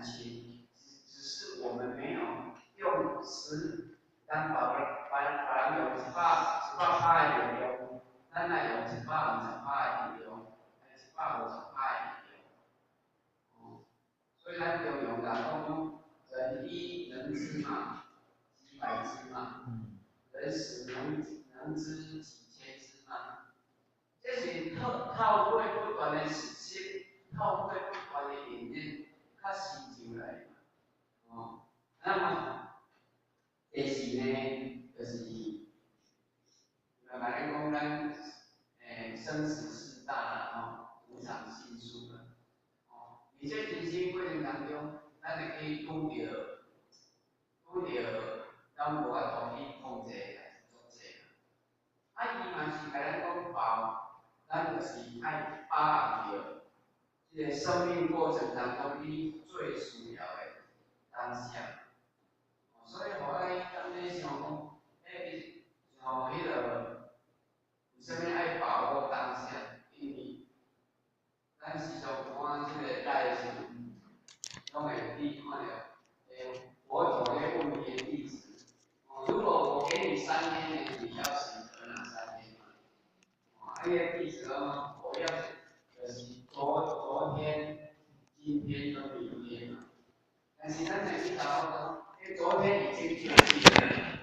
情，只是我們沒有用十，咱別別別人用100%的力量，咱來用120%的力量，還150%的力量。哦，所以咱中庸人講，人一能知嘛，幾百知嘛，人十能知幾千知嘛。這是透過不斷的學習，透過不斷的練習，較成就來的嘛。哦，那麼第四呢，就是慢慢咧講咱生死事大啦，吼，無常心術啦。哦，佇這人生過程當中，咱會去拄著咱無法度去控制的代誌足濟啦。啊，伊嘛是共咱講把，咱就是愛把握著這个生命過程當中你最需要的當下。所以，予咱當咧想講，欸，像彼个為啥物愛把握當下？因為咱時常看這个來的時陣，攏會去看著，欸，佛陀咧問伊的弟子，哦，如果我給你三天呢，你要選擇哪三天嘛？哦，啊，伊个弟子講，我要就是昨天、今天跟明天嘛。但是咱若去查講，欸，昨天已經過去了。